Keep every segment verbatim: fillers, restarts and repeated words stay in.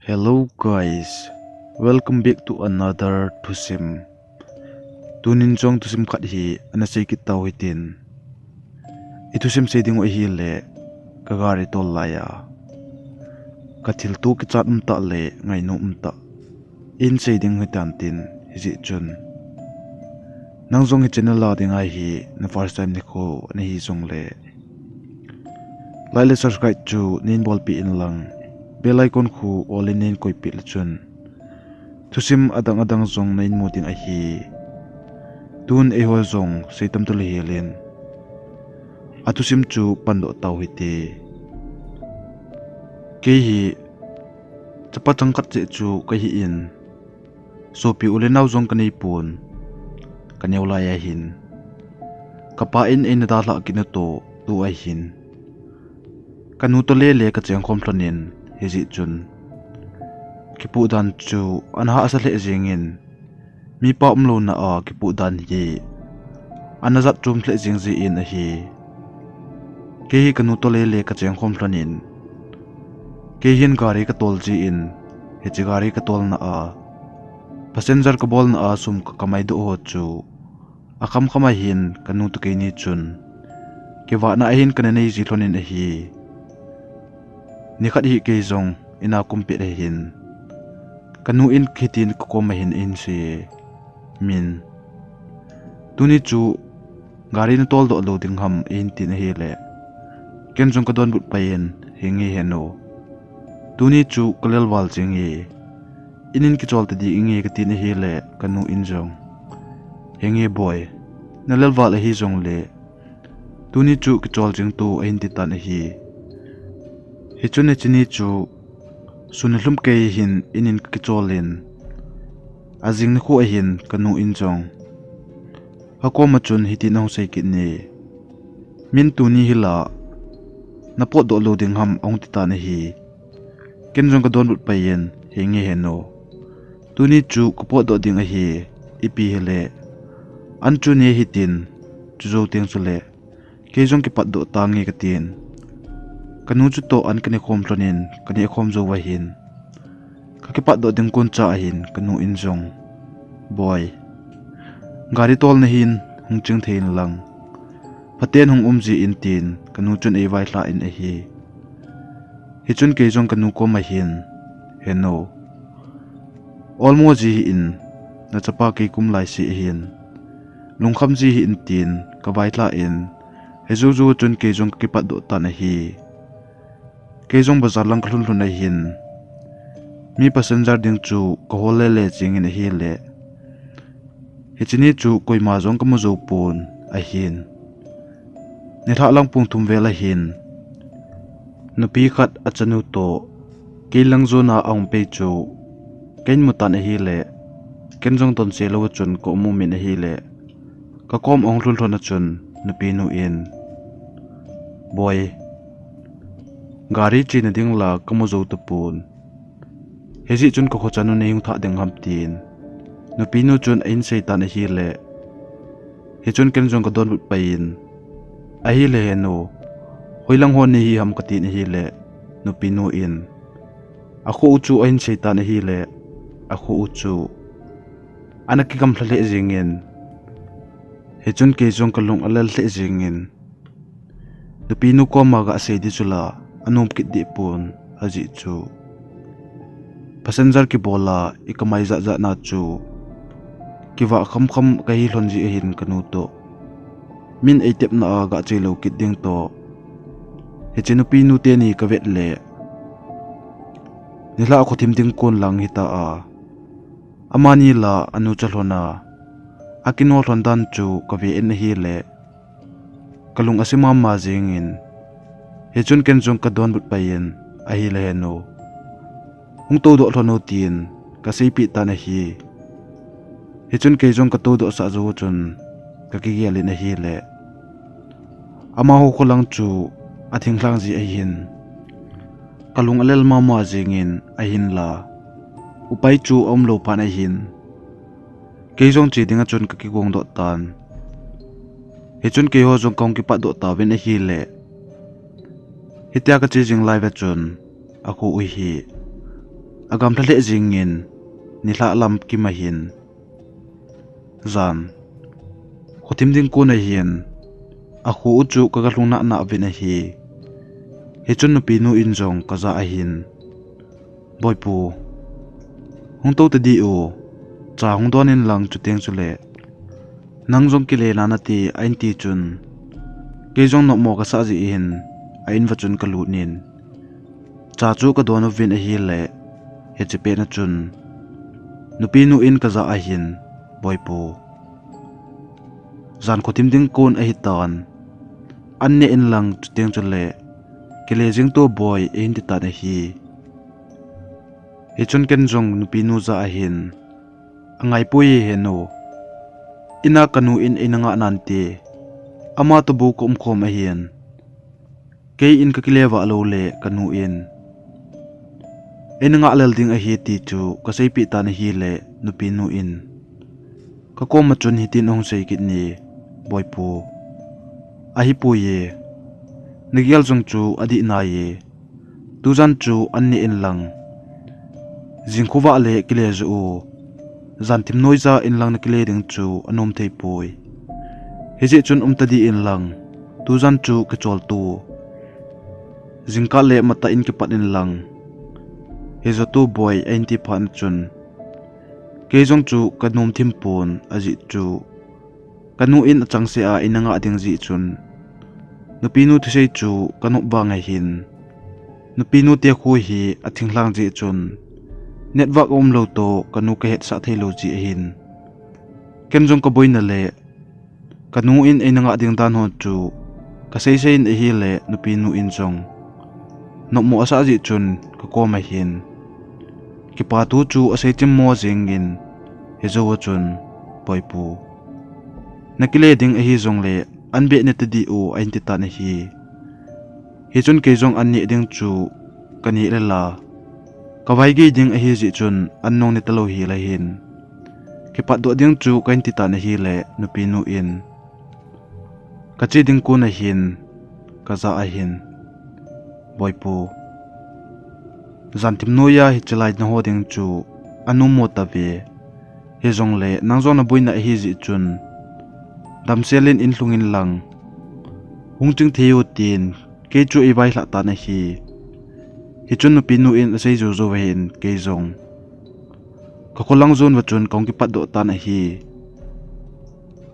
Hello guys, welcome back to another thusim. Tunin jong thusim khat hi ana sei kit tau hitin. I thusim sei ding u ahile ka gari tol laiya ka thilto kichat umtah le ngainom umtah in sei ding hitan tin, hijeh chun nang jong hi channel a dinga hi na first time nikho nahi jongle like le subscribe chu neihin bolpeh in lang, bell icon khu all in neihin koipeh le chun thusim adang adang jong neihin mu ding ahi. Tun eiho jong seitam tule helin, athusim chu pandoh tau hite. Kei hi chapa changkhat cheh chu kahin, sopi u le nao jong kaneipon, kaneo lai ahin, kapa in eina dalhah kit natoh tua hin kanu toh lele kachengkhom lhonin, hijeh chun kipoh dan chu ana hahsa lheh jengin, mipa umlouna a kipoh dan hi ana jat chom lheh jeng jeh in ahi. Kei hi kanu toh lele kachengkhom lhonin, kei hin gari katol jeh in, hiche gari katolna a passenger kabolna a sum kakamaidoh ho chu akhamkham ahin kanu toh keini chun kivahna ahin kana neiji lhonin ahi. Nikhat hi kei jong ina kumpet ahin, kanu in hitin kakoma hin eihin sei, Min, tuni chu gari natoldoh lou ding ham, eihin tin ahile, ken jong kadonbut pai in, Henge henu, tuni chu kalelval jenge, inin kichol tading inge, katin ahile kanu in jong, Henge boi, nalelval ahi jongle tuni chu kichol jeng to, ahin titan ahi. Hichun hiche ni chu sun alhum kei hin inin kakicholin, ajing nikho ahin kanu in jong akoma chun hitin ahung sei kit ne, Min, tuni hila napotdoh lou ding ham, ahung titan ahi. Ken jong kadonbut pai in, Henge henu, tuni chu kapotdoh ding ahi, ipi hile an chu ne hitin, chujou teng chule kei jong kipatdoh tange, katin, kanu chutoh an kanekhom lhonin, kanehkhom jou ahin, kakipatdoh ding koncha ahin kanu in jong, Boi, gari tolna hin hung ching thei inlang, phaten hung umji in, tin kanu chun eivailhah in ahi. Hichun kei jong kanu koma hin, Henu, olmo ji hih in, nachapa kei kum laise ahin, lungkham ji hih in, tin kavailhah in, hijou jou chun kei jong kakipatdoh tan ahi. Kei jong bazar lang kalhun lhun ahin, mi passenger ding chu kahol lele jengin ahile, hiche ni chu koima jong kamu jou pon ahin, nilhah lang pung thum vel ahin, nupi khat achanu toh kei lang jona ahung pei chu kahin mutan ahile, ken jong donse lou chun kaum umin ahile, kakom ahung lhun lhon a chun nupinu in, Boi, gari chena ding la kamu jou tapon, hijeh chun kakho chanu neihung thah ding ham, tin nupinu chun ahin seitan ahile, hichun ken jong kadonbut pai in, Ahile henu, hoilang ho nahi ham, katin ahile, nupinu in akho u chu ahin seitan ahile, akho u chu ana kigamlha lheh jengin, hichun kei jong kalung alel lheh jengin, nupinu koma gasei ding chula anom kit deh pon, ajeh chu passenger kibola ikamai jat jatna chu kivah khamkham kahi lhon ji ahin kanu toh, min eitepna a gachai lou kit ding toh, hiche nupinu teni kavet le, nilhah khothim ding kon lang hita a, amani la anucha lhon a akino lhon dan chu kave in ahile, kalung ase mama jengin, hichun ken jong kadonbut pai in, Ahile henu, hung toudoh lhon o, tin kaseipeh tan ahi. Hichun kei jong katoudohsah jou chun kakigel in ahile, amaho kholang chu athinglhang ji ahin, kalung alel mama jengin, ahinla upai chu aumlou phat ahin, kei jong che dinga chun kakigongdoh tan. Hichun keiho jong kahung kipatdoh tauvin ahile, hitia kache jing lai uva chun akho u hi Agam lhalheh jingin, nilhah lam kim ahin. Jan. Khothim ding kon ahin. Akho u chu kaga lhung nahnah uvin ahi. Hichun nupinu in jong kajah ahin. Boipu. Hung tou tadi u. Cha hung don in lang chuteng chule. Nang jong kile nante ahin ti chun. Kei jong nopmo kasah jeh hin. A in uva chun kalut in. Cha chu kadon uvin ahile. Hiche pet na chun. Nupinu in kajah ahin. Boipu. Jan khothim ding kon ahitan. An neh in lang chuteng chule. Kile jing to boi ahin ti tan ahi. Hichun ken jong nupinu jah ahin. Angaipoi henu. Ina kanu in eina ngah nante. Ama toh bou kaum khom ahin. Kei in kakile vah lou le kanu in. Eina ngah lel ding ahi ti chu kaseipeh tan ahile nupinu in. Kakoma chun hitin ahung sei kit in, Boipu. Ahipoi e. Nagel jong chu adih nai e. Tujan chu an neh in lang. Jing khovah le kile joh u. Jan thim noiya in lang nakile ding chu anom thei poi. Hijeh chun um tadi in lang. Tujan chu kichol to. Jingkah le matah in kipat in lang. Hijo to boi ahin ti phat na chun. Kei jong chu kanom thim pon ajeh chu. Kanu in achangseh a eina ngah ding jeh chun. Nupinu thusei chu kanop vang ahin. Nupinu te khu hi athing lhang jeh chun. Network aum lou to kanu kahetsah thei lou jeh ahin. Ken jong kaboina le. Kanu in eina ngah ding dan ho chu. Kasei sei in ahile nupinu in jong. Nopmo asah jeh chun kakom ahin. Kipa thu chu asei chim mo jingin. Hijo a chun. Boipu. Nakile ding ahi jongle. An beh ne tadi u ahin ti tan ahi. Hichun kei jong an neh ding chu. Kaneh le la. Kavaigei ding ahi jeh chun. An nong ne talou hile hin. Kipatdoh ding chu kahin ti tan ahile nupinu in. Kache ding kon ahin, kajah ahin. Boipu. Jan thim noiya hiche lai naho ding chu, anom mo tave. Hijongle, nang jong naboina ahi jeh chun. Damsel in in lhung in lang. Hung ching thei u tin, kei chu eivailhah tan ahi. Hichun nupinu in asei jou jou ahin, kei jong. Kakholang jon uva chun kahung kipatdoh tan ahi.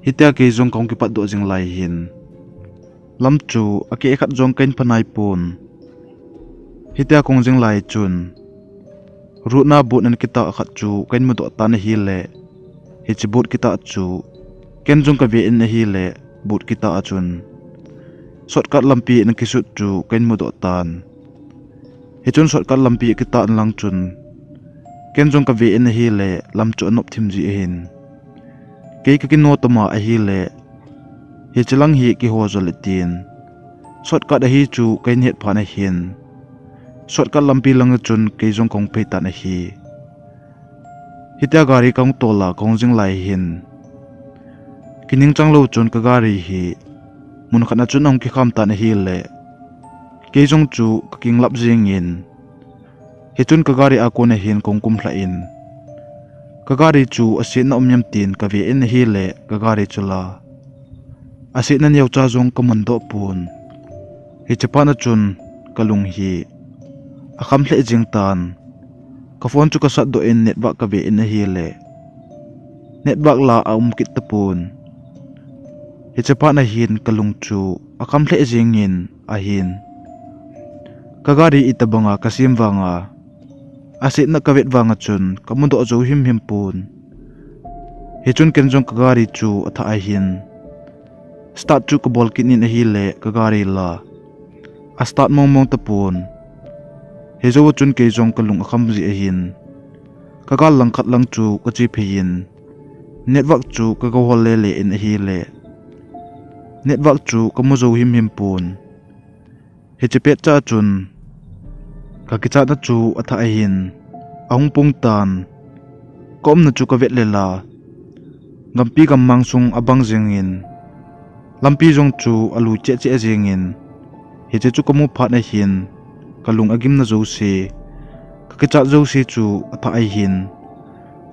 Hitia kei jong kahung kipatdoh jing lai hin. Lam chu akeh khat jong kahin pha nai pon. Hitia kahung jing lai chun. Road na board ana kitah khat chu kahin mudoh tan ahile. Hiche board kitah chu. Ken jong kave in ahile board kitah a chun. Shortcut lampi ana kisut chu kahin mudoh tan. Hichun shortcut lampi akitah in lang chun. Ken jong kave in ahile lam chu anop thim ji ahin. Kei kakino tama ahile. Hiche lang hi kiho jo le tin. Shortcut ahi chu kahin het phat ahin. Shortcut lampi lang chun kei jong kahung phei tan ahi. Hitia gari kahung tol a kahung jing lai hin. Kining chang lou chun kagari hi. Mun khat na chun ahung kikham tan ahile. Kei jong chu kakinglap jingin. Hichun kagari a kon ahin kahung kumlhah in. Kagari chu asetna um em tin kave in ahile kagari chu la. Asetna neocha jong kamun doh pon. Hiche phat na chun kalung hi. Akham lheh jing tan. Kaphone chu kasat doh in network kave in ahile. Network la aum kit tapon. Hiche phat na hin kalung chu akham lheh jingin ahin. Kagari itobanga kasem vanga. Asetna kavet vanga chun kamudoh jou himhim pon. Hichun ken jong kagari chu athah ahin. Start chu kabol kit in ahile kagari la. Astart mong mong tapon. Hijou a chun kei jong kalung akham ji ahin. Kagal langkhat lang chu kache phei in. Network chu kaga hol lele in ahile. Network chu kamu jou himhim pon. Hiche pet cha chun. Kakichatna chu athah ahin. Ahung pung tan. Kaumna chu kavet le la. Gampi gammang sung abang jingin. Lampi jong chu alui cheh cheh jingin. Hiche chu kamu phat na hin. Kalung agimna jouse. Kichat jouse chu athah ahin,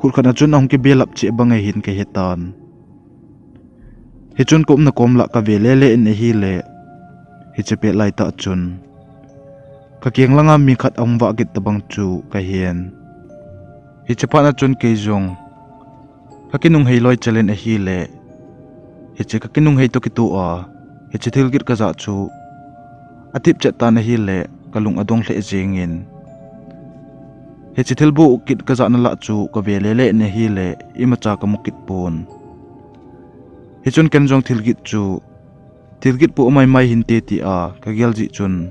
khut khat a chun ahung kibelap cheh bang ahin kahetan. Hichun ka umna kom lah kave lele in ahile, hiche pet laitah chun kakeng langa mi khat ahung vah kit tabang chu kahen. Hiche phat a chun kei jong kakinunghei loi chalin ahile, hiche kakinunghei toh kitoh a, hiche thil kit kajah chu atip chet tan ahile, kalung adong lheh jengin, hiche thilboh kit kajahna lah chu kave lele in ahile, imacha kamu kit pon. Hichun ken jong thil kit chu, thil kit pu amaimai hinte tia kagel jeh chun,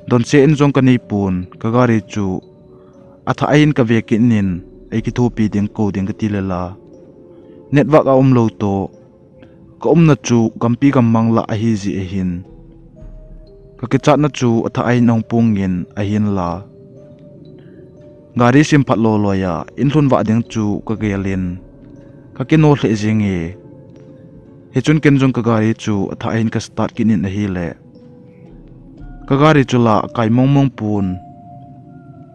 donse in jong kanei pon, kagari chu athah ahin kave kit in, eikithopi ding kou ding kati lela, network aumlou toh, ka umna chu gampi gammang lah ahi jeh ahin, kakichatna chu athah ahin ahung pungin ahinla, gari simphat loloi a inlhun vah ding chu kagelin, kakino lheh jenge. Hichun ken jong kagari chu athah ahin kastart kit in ahile, kagari chu la akai mongmong pon.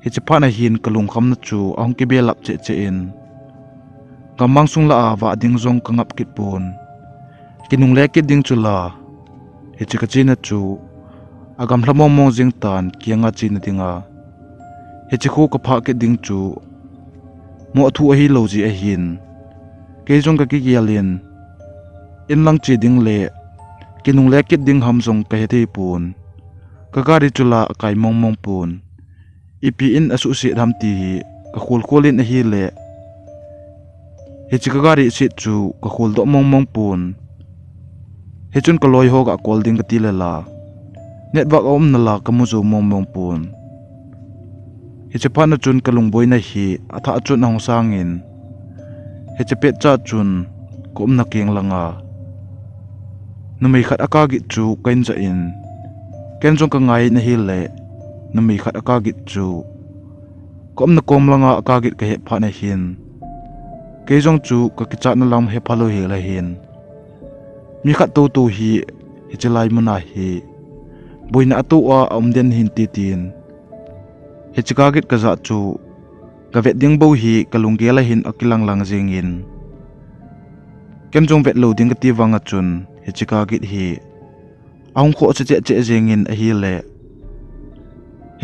Hiche phat a hin kalungkhamna chu ahung kibelap cheh cheh in, gammang sung lah a vah ding jong kangap kit pon. Kinungle kit ding chu la, hiche kachena chu agamlha mongmong jeng tan, kianga chena dinga hiche kho kaphah kit ding chu moh thu ahilou jeh ahin, kei jong kakigelin, inlang che ding le kinungle kit ding ham jong kahethei pon. Kagari chu la akai mongmong pon. Ipi in asuhset ham ti hi kakhol khol in ahile, hiche kagari set chu kakholdoh mongmong pon. Hichun kaloiho ga call ding kati lela, network aumna la kamu jou mongmong pon. Hiche phat a chun kalungboina hi athah a chun ahung sangin, hiche petcha chun ka umna keng langa numei khat akah git chu kahin jah in, ken jong kangai in ahile, numei khat akah git chu ka umna kom langa akah git kahet phat a hin, kei jong chu kakichatna lam hephalou hel ahin, mi khat toutou hi hiche lai muna hi boina atoh a aum den hinte tin, hiche kah git kajah chu kavet ding bou hi kalunggel a hin akilanglang jengin, ken jong vetlou ding kati vang a chun hiche kah git hi ahung khoh cheh cheh jengin ahile,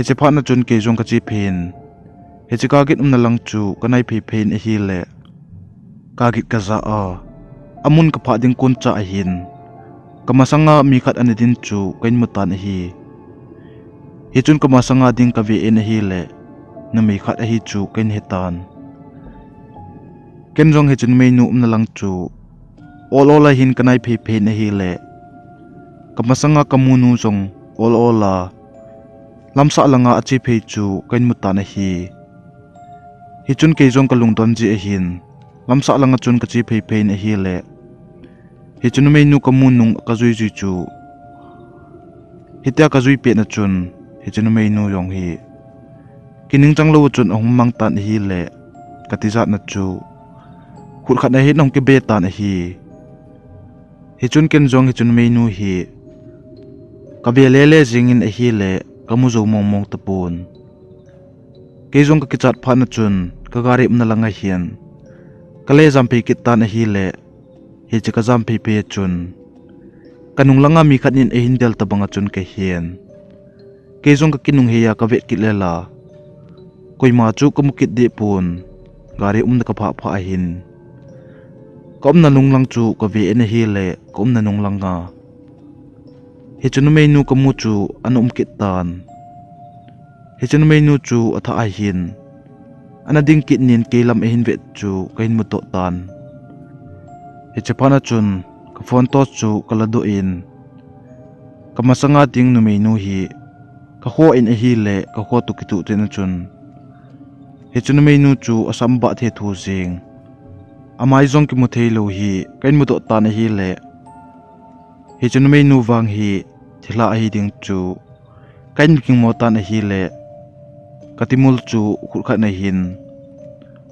hiche phat a chun kei jong kache phei in, hiche kah git umna lang chu kanai phei phei in ahile, kah git kajah a amun kaphah ding koncha ahin, kamasanga mi khat ana din chu kahin mutan ahi. Hichun kamasanga ding kave in ahile, numei khat ahi chu kahin hetan. Ken jong hiche numeinu umna lang chu ol ol a hin kanai phei phei in ahile, kamasanga kamunu jong ol ol a lamsah langa ache phei chu kahin mutan ahi. Hichun kei jong kalungdon jeh ahin, lamsah langa chun kache phei phei in ahile, hiche numeinu kamu nung kajui jui chu, hitia kajui pet a chun, hiche numeinu jong hi kiningchang lou a chun ahung mang tan ahile, katijatna chu khut khat a hin ahung kibe tan ahi. Hichun ken jong hiche numeinu hi kave lele jengin ahile, kamu jou mongmong tapon. Kei jong kakichat phat a chun kagari umna langa hin kale jam phei kit tan ahile, hiche kajam phei phei a chun kanung langa mi khat in eihin del tabang a chun kahen. Kei jong kakinunghei a kavet kit lela, koima chu kamu kit deh pon, gari umna kaphah phah ahin, ka umna nung lang chu kave in ahile, ka umna nung langa hiche numeinu kamu chu ana um kit tan. Hiche numeinu chu athah ahin, ana ding kit in kei lam eihin vet chu kahin mudoh tan. Hiche phat a chun ka phone torch chu kaladoh in, kamasanga ding numeinu hi kakhoh in ahile, kakhoh toh kitoh teng a chun hiche numeinu chu asam bah thethu jeng, amai jong kimu theilou hi kahin mudoh tan ahile, hiche numeinu vang hi thilha ahi ding chu kahin kingmo tan ahile, katimul chu khut khat a hin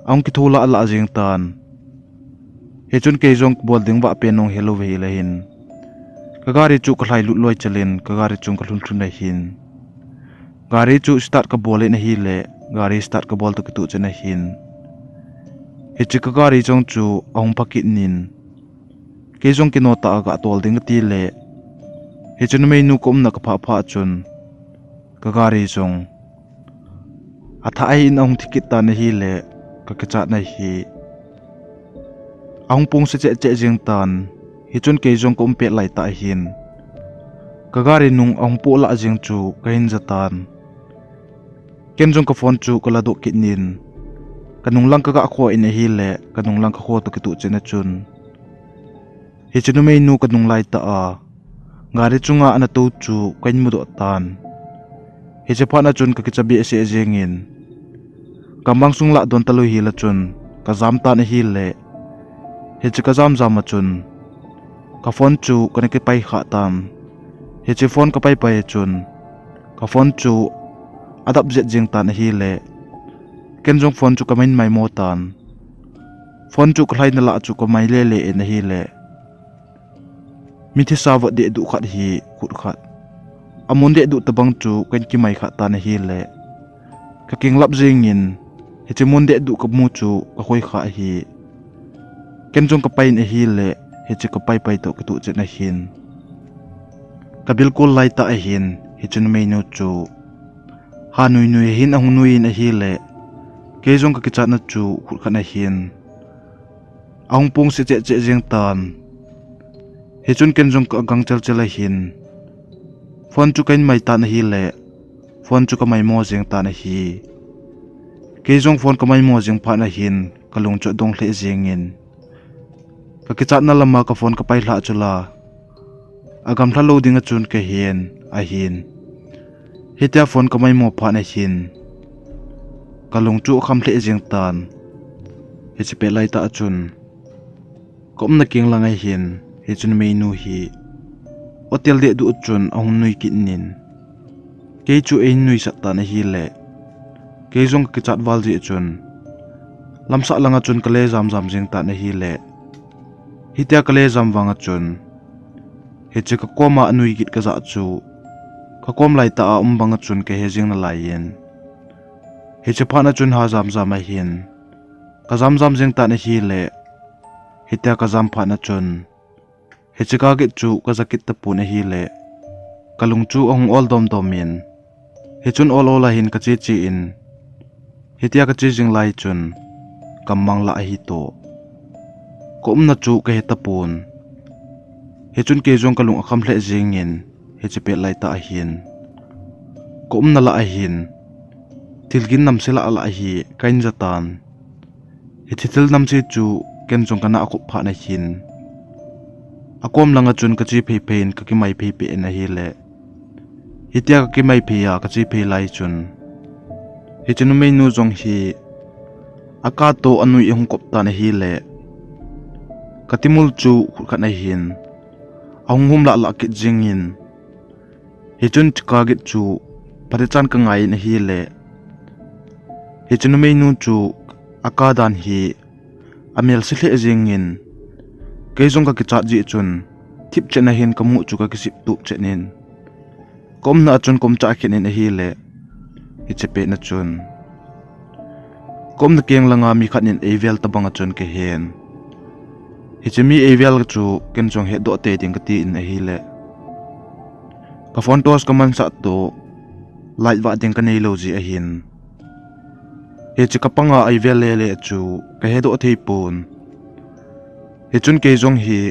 ahung kitho lah lah jeng tan. Hichun kei jong kabol ding vah pen nung helou ve hile hin, kagari chu kalhailut loi chalin kagari chung kalhun lhun ahin, gari chu start kabol in ahile, gari start kabol toh kitoh chan ahin, hiche ka gari jong chu ahung pha kit in, kei jong kino tah a gatol ding kati le, hiche numeinu ka umna kaphah phah chun ka gari jong athah ahin ahung thi kit tan ahile, ka kichatna hi ahung pung se cheh cheh jeng tan. Hichun kei jong ka um pet laitah ahin, ka gari nung ahung poh lah jeng chu kahin ja tan. Ken jong ka phone chu kaladoh kit in, ka nunglang kagah kho in ahile, ka nunglang kakho toh kitoh chan a chun, hiche numeinu ka nung laitah a gari chunga ana tou chu kahin mudoh tan. Hiche phat a chun ka kicha behseh jeng in, gammang sung lah don talou hel a chun ka jam tan ahile, hiche ka jam jam a chun ka phone chu kana kipai khah tan. Hiche phone kapai pai a chun ka phone chu adap jet jeng tan ahile, ken jong phone chu kahin maimo tan. Phone chu kalhaina lah chu kamai lele in ahile, mithisa vot dehduh khat hi khut khat, amun dehduh tobang chu kahin kimai khah tan ahile, ka kinglap jeng in, hiche mun dehduh kamu chu kakhoi khah ahi. Ken jong kapai in ahile, hiche kapai pai toh kitoh chan ahin, ka bilkol laitah ahin hiche numeinu chu ha nui nui ahin ahung nui in ahile, kei jong ka kichatna chu khut khat ahin ahung pung se cheh cheh jeng tan. Hichun ken jong ka gang chel chel ahin, phone chu kahin mai tan ahile, phone chu kamaimo jeng tan ahi. Kei jong phone kamaimo jeng phat ahin ka lung chu adong lheh jeng in, ka kichatna lama ka phone kapai lhah chu la, agamlha lou ding a chun kahen ahin, hitia phone kamaimo phat ahin ka lung chu akham lheh jeng tan. Hiche pet laitah a chun ka umna keng lang ahin hiche numeinu hi hotel dehduh a chun ahung nui kit in, kei chu eihin nuisat tan ahile, kei jong ka kichat val jeh a chun lamsah lang a chun kale jam jam jeng tan ahile, hitia kale jam vang a chun hiche ka koma anui kit kajah chu ka kom laitah a um bang a chun kahe jeng nalai in, hiche phat a chun ha jam jam ahin ka jam jam jeng tan ahile, hitia ka jam phat a chun hiche ka git chu kaja kit tapon ahile, ka lung chu ahung ol dom dom in, hichun ol ol ahin kache che in, hitia kache jing lai chun gammang lah ahi toh, ka umna chu kahe tapon. Hichun kei jong ka lung akham lheh jeng in, hiche pet laitah ahin ka umna lah ahin thilgim namse lah lah hi kahin ja tan. Hiche thil namse chu ken jong kana akhup phat ahin, akom lang a chun kache phei phei in kakimai phei phei in ahile, hitia kakimai phei a kache phei lai chun hiche numeinu jong hi aka toh anui ahung kop tan ahile, ka timul chu khut khat ahin ahung hum lah lah kit jeng in, hichun hiche ka git chu phatechan kangai in ahile, hiche numeinu chu aka dan hi amelse lheh jeng in, kei jong ka kichat jeh chun thip chet ahin kamuh chu ka kisip tup chet in, ka umna a chun ka umcha khen in ahile, hiche pet a chun ka umna keng langa mi khat in eivel tabang a chun kahen, hiche mi eivel chu ken jong hetdoh tei ding kati in ahile, ka phone torch kamansah toh light vah ding kanei lou jeh ahin, hiche ka panga eivel lele chu kahedoh thei pon. Hichun kei jong hi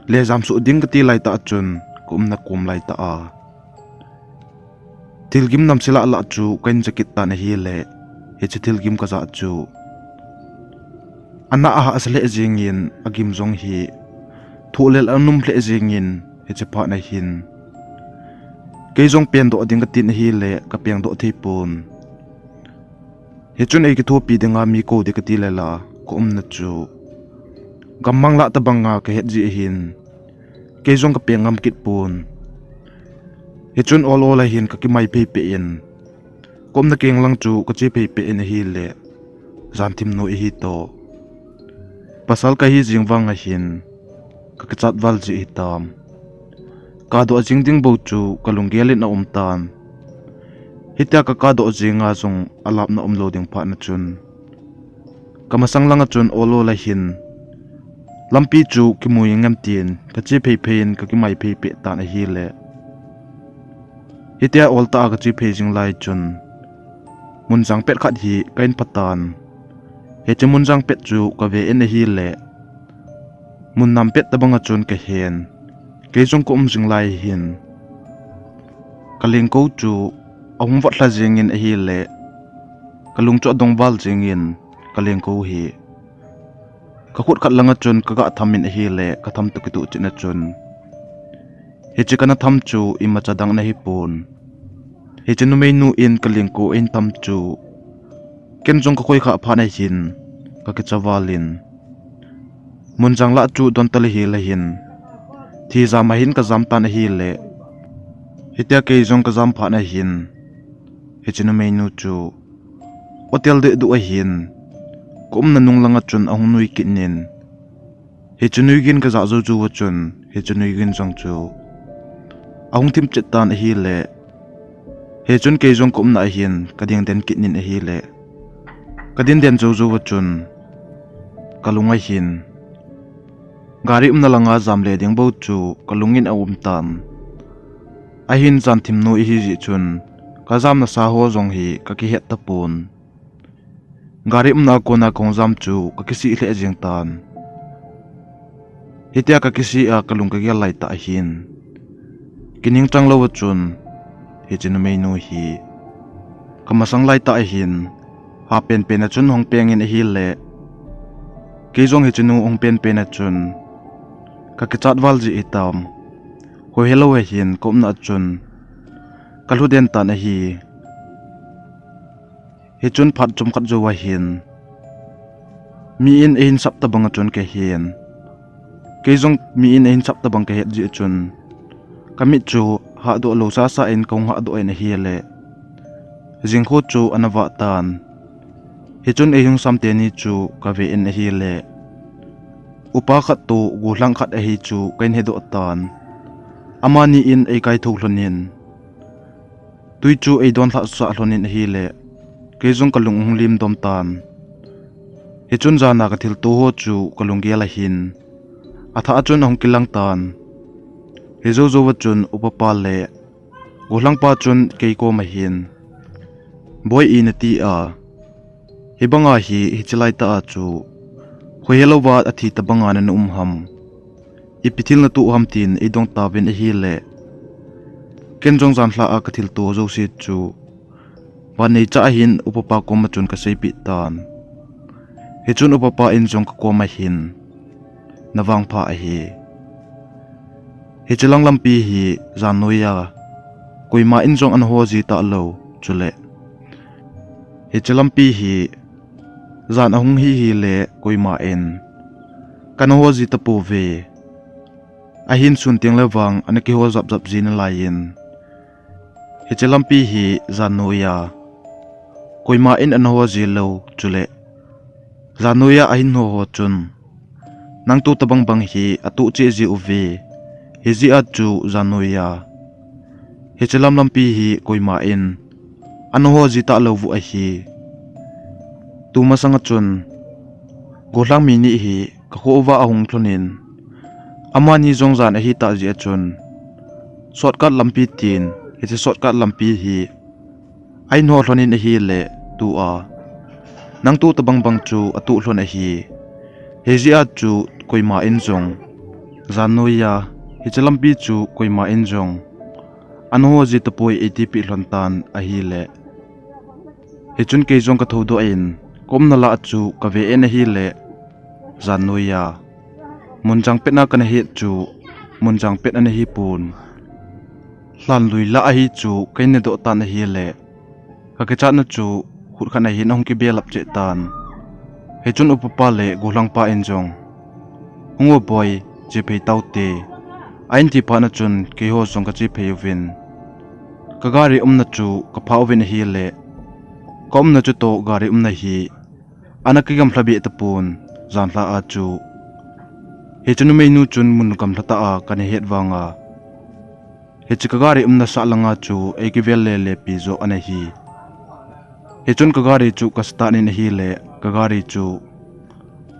lejam suh ding kati laitah a chun ka umna kom laitah a thilgim namse lah lah chu kahin ja kit tan ahile, hiche thilgim kajah chu ana ahahsa lheh jeng in, agim jong hi thohlel anum lheh jeng in, hiche phat ahin kei jong pengdoh ding katin ahile ka pengdoh thei pon. Hichun eikithopi dinga mi kou ding kati le la, ka umna chu gammang lah tabanga kahet jeh ahin kei jong ka peng ngam kit pon. Hichun ol ol ahin kakimai phei phei in, ka umna keng lang chu kache phei phei in ahile, jan thim noi ahi toh, pasal kahi jeng vang ahin ka kichat val jeh hitam, kadoh jing ding bou chu ka lunggel in aum tan. Hitia ka kahdoh jinga jong alapna umlou ding phat na chun, ka masang langa chun ol ol a hin lampi chu kimu inge em tin ka che phei phei in ka kimai phei phei tan ahile. Hitia ol tah a ka che phei jing lai chun, mun jang pet khat hi ka in pha tan. Hiche mun jang pet chu ka ve in ahile, mun nam pet tabang a chun ka hen. Kei jong ka um jing lai hin, ka lengkou chu ahung vot lha jing in ahile, ka lung chu adong val jing in, ka lengkou hi ka khut khat langa chun ka ga tham in ahile, ka tham toh kitoh cheh na chun, hiche kana tham chu imacha dang ana hi pon. Hiche numeinu in ka lengkou ahin tham chu, ken jong ka khoi khah phat na hin ka kicha val in, mun jang lah chu don tale hile hin, thi jam a hin ka jam tan ahile. Hitia kei jong ka jam phat na hin, hiche numeinu chu hotel deh duh a hin, ka umna nung langa chun ahung nui kit in, hiche nui gin ka ja jou jou a chun, hiche nui gin jong chu ahung thim chet tan ahile. Hichun kei jong ka umna a hin ka ding den kit in ahile, ka ding den jou jou a chun, ka lung a hin gari umna langa jam le ding bou chu ka lung in aum tan. Ahin jan thim nu ihi jeh chun, ka jamna sa ho jong hi ka kihet tapon. Gari umna a kona kahung jam chu ka kisih lheh jeng tan. Hitia ka kisih a ka lung ka gel lai tah a hin, kiningchang lou a chun, hiche numeinu hi ka masang lai tah a hin, ha penpen a chun hung peng in ahile, kei jong hiche nu hung penpen a chun ka kichat val jeh hitam, hoihe lou a hin ka umna a chun ka lhu den tan ahi. Hichun phat chomkhat jou a hin, mi in ahin sap tabang a chun ka hen. Kei jong mi in ahin sap tabang ka het jeh chun, ka mit chu hahdoh lou sasa in kahung hahdoh in ahile, jingkho chu ana vah tan. Hichun eihung sam teni chu ka ve in ahile, upa khat toh gollhang khat ahi chu ka in hedoh tan. Amani in eikaithou lhon in, tui chu eidon lhah sah lhon in ahile, kei jong ka lung ahung lim dom tan. Hichun jana ka thilto ho chu ka lunggel a hin, athah a chun ahung kilang tan. Hijou jou a chun upa pa le gollhang pa chun kei kom a hin, Boi, ina ti a, hibanga hi hiche lai tah a chu hoihe louva athi tabanga nana um ham, ipi thil natoh ham tin eidong tauvin ahile, ken jong janhi a ka thilto jouse chu vanneicha a hin upa pa kom a chun ka seipeh tan. Hichun upa pa in jong ka kom a hin, na vangpha ahi. Hiche lang lampi hi jan noiya koima in jong ana ho ji talou, chule hiche lampi hi jan ahung hi hile koima in kana ho ji tapouve. Ahin sun teng le vang ana kiho jap jap ji nalai in, hiche lampi hi jan noiya koima in ana ho ji lou, chule jan noiya ahin ho ho chun nangtoh tabang bang hi atoh cheh ji uve. Hijeh a chu jan noiya hiche lam lampi hi koima in ana ho ji talou u ahi. Tumasang a chun gollhang mi ni hi ka kho uva ahung lhon in, amani jong jan ahitah jeh a chun shortcut lampi tin, hiche shortcut lampi hi ahin ho lhon in ahile, tua nangtoh tabang bang chu atoh lhon ahi. Hijeh a chu koima in jong jan noiya hiche lampi chu koima in jong ana ho ji tapoi, eitipeh lhon tan ahile. Hichun kei jong ka thoudoh in, ka umna lah chu ka ve in ahile, jan noiya mun jang pet na kana het chu mun jang pet ana hi pon. Lhanlui lah ahi chu ka in nedoh tan ahile, ka kichatna chu khut khat a hin ahung kibelap cheh tan. Hichun upa pa le gollhang pa in jong, Hung o boi, che phei taute, ahin ti phat na chun keiho jong ka che phei uvin, ka gari umna chu ka phah uvin ahile, ka umna chutoh gari umna hi ana kigamlha beh tapon, janhi a chu. Hiche numeinu chun mun gamlha tah a kana het vanga, Hiche ka gari umna sah langa chu eikivel lele pi jo ana hi. Hichun ka gari chu ka start in ahile, ka gari chu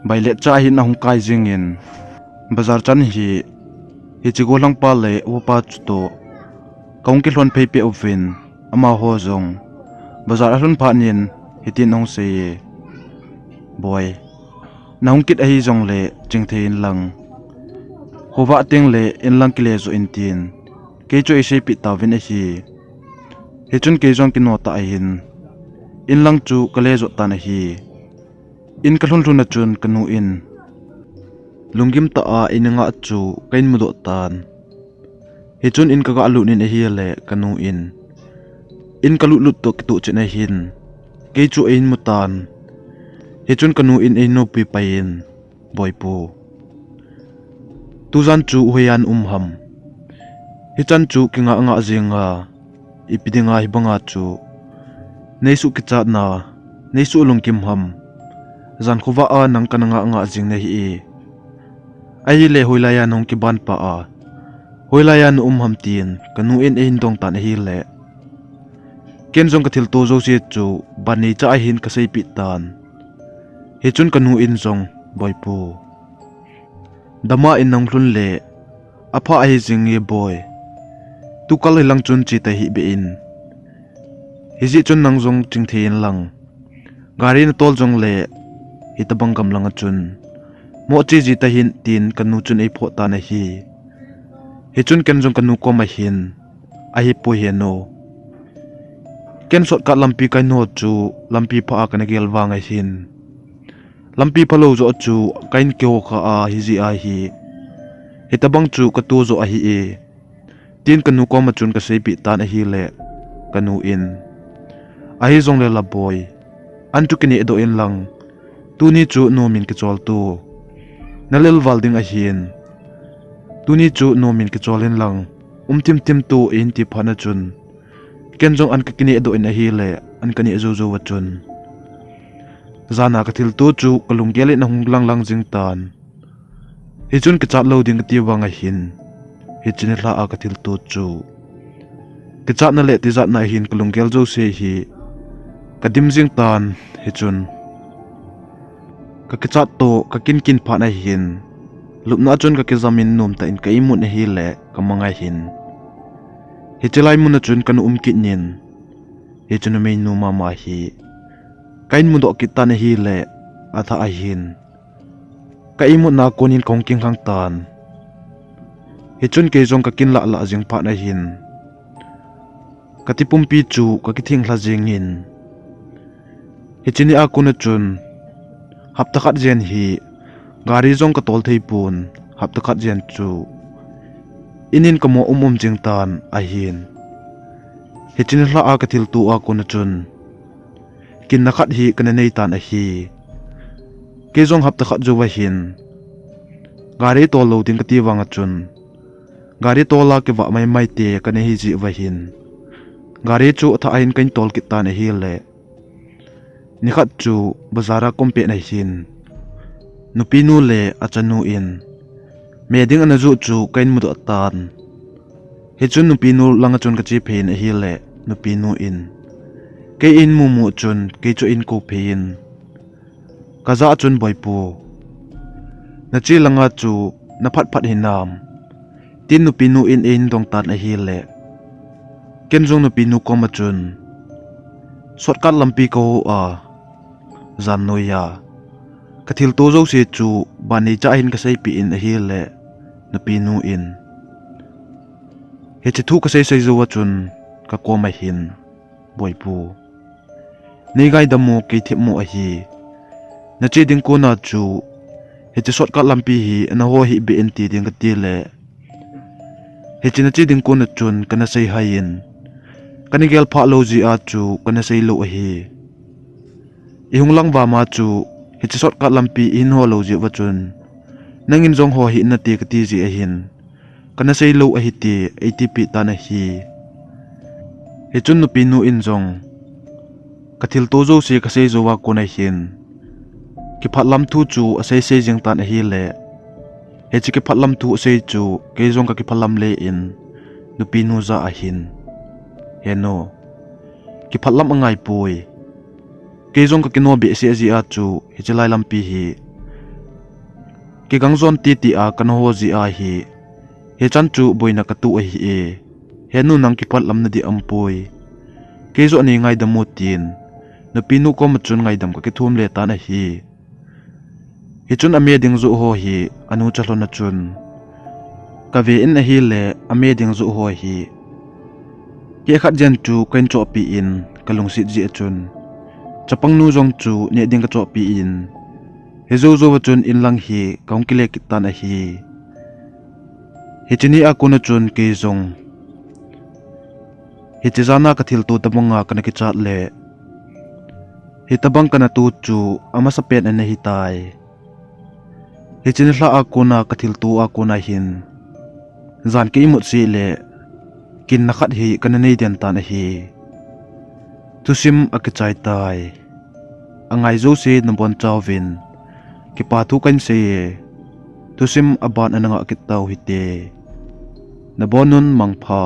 bailet cha hin ahung kai jingin, bazar chan hi, hiche golhangpa le upa chu toh kahung kilhon phei peh uvin, amaho jong bazar alhun phat in hitin ahung seiye, "Boi, nahung kit ahi jongle chingthei inlang, khovah tengle inlang kile jo in," tin kei chu eiseipeh tauvin ahi. Hichun kei jong kino tah ahin, inlang chu kale jo tan ahi. In kalhun lhun a chun kanu in lunggim tah a eina ngah chu ka in mudoh tan. Hichun in ka galut in ahile kanu in, in kalut lut toh kitoh chet ahin, kei chu eihin mu tan. Hichun kanu in eina nopi pai in, "Boipu, tujan chu hoiya na um ham? Hichan chu kingah ngah jinga, ipi dinga hibanga chu neisuh kichatna, neisuh lunggim ham? Jan khovah a nang kana ngah ngah jing nahi e. Ahile hoilaiya nahung kiban pah a, hoilaiya na um ham?" tin kanu in eihin dong tan ahile, ken jong ka thilto jouse chu ban neicha ahin ka seipeh tan. Hichun kanu in jong, "Boipu, dama in nahung lhun le apha ahi jinge boi. Tukal hilang chun che tahih beh in. Hijeh chun nang jong chingthei inlang, gari natol jongle hitobang gam langa chun moh che ji tahih in," tin kanu chun eiphoh tan ahi. Hichun ken jong kanu koma hin, "Ahipoi henu, ken shortcut lampi ka in ho chu lampi pha a kana gel vang ahin, lampi phalou joh chu ka in kiho kha ahi jeh ahi, hitobang chu kato joh ahi e," tin kanu koma chun ka seipeh tan ahile, kanu in, "Ahi jongle la boi, an chu kinehdoh inlang, tuni chu nomin kichol to. Nalel val ding ahin, tuni chu nomin kichol inlang, um thim thim to," eihin ti phat a chun, ken jong an ka kinehdoh in ahile, an kaneh jou jou a chun, jana ka thilto chu ka lunggel in ahung lang lang jing tan. Hichun kichat lou ding kati vang ahin, hiche nilhah a ka thilto chu kichatna le tijatna ahin ka lunggel jouse hi ka dim jing tan. Hichun ka kichat toh ka kin kin phat ahin, lupna a chun ka kijam in nomtah in ka imut ahile ka mang ahin, hiche lai mun a chun kana um kit in, hiche numeinu mama hi ka in mudoh kit tan ahile, athah ahin ka imutna a kon in kahung kinghang tan. Hichun kei jong ka kin lah lah jing phat ahin, ka tipumpi chu ka kithing lha jingin, hiche ni a kon a chun hapta khat jen hi gari jong ka tol thei pon, hapta khat jen chu in in ka mo um um jing tan ahin. Hiche nilhah a ka thilto a kon a chun kinna khat hi kana nei tan ahi. Kei jong hapta khat jou ahin, gari tol lou ding kati vang a chun, gari tol a kivah mai mai te kana hi jeh uva hin, gari chu athah ahin ka in tol kit tan ahile, nikhat chu bazar a kom pet ahin, nupinu le achanu in me ding ana joh chu ka in mudoh tan. Hichun nupinu langa chun ka che phei in ahile, nupinu in kei in mu mu chun kei chu in kou phei in, ka jah a chun, "Boipu, nache langa chu na phat phat hinam?" tin nupinu in eihin dong tan ahile, ken jong nupinu koma chun, "Shortcut lampi ka ho a, jan noiya ka thilto jouse chu ban neicha ahin ka seipeh in ahile," nupinu in hiche thu ka sei sei jou a chun ka koma hin, "Boipu, nei gaidam u, kei themmo ahi. Nache ding kona chu hiche shortcut lampi hi ana ho hih beh in ti ding kati le, hiche nache ding kona chun kana sei hai in, kana gel phah lou jeh a chu kana sei lou ahi. Ihung lang vama chu hiche shortcut lampi ihin ho lou jeh uva chun, nangin jong ho hih in nate kati jeh ahin, kana sei lou ahi," ti eitipeh tan ahi. Hichun nupinu in jong ka thilto jouse ka sei jou a kon ahin, kiphat lam thu chu asei sei jing tan ahile, hiche kiphat lam thu asei chu kei jong ka kiphat lam le in, nupinu jah a hin, He nu, kiphat lam angaipoi. Kei jong kakino behseh jeh a chu hiche lai lampi hi kigang jon titi a kana ho jeh a hi, hichan chu boina katoh ahi e. He nu, nang kiphat lam nading aumpoi. Kei joh nei ngaidam o, tin nupinu koma chun ngaidam kakithum le tan ahi. Hichun ame ding joh ho hi anucha lhon a chun kave in ahile, ame ding joh ho hi keh khat jen chu kahin chohpeh in, kalungset jeh a chun chapangnu jong chu neh ding kachohpeh in, hijou jouva chun inlang hi kahung kile kit tan ahi. Hiche ni a kona chun kei jong hiche jana kathilto tobanga kana kichat le, hitobang kana to chu amasapen ana hitai. Hiche nilhah a kona kathilto a kona hin, jan ka imut seh le, kinna khat hi kana nei den tan ahi. Thusim akichai tai. Angai jouse nabonchauvin kipa thu kahin sei e. Thusim aban ana ngah kit tau hite. Nabonun mangpha.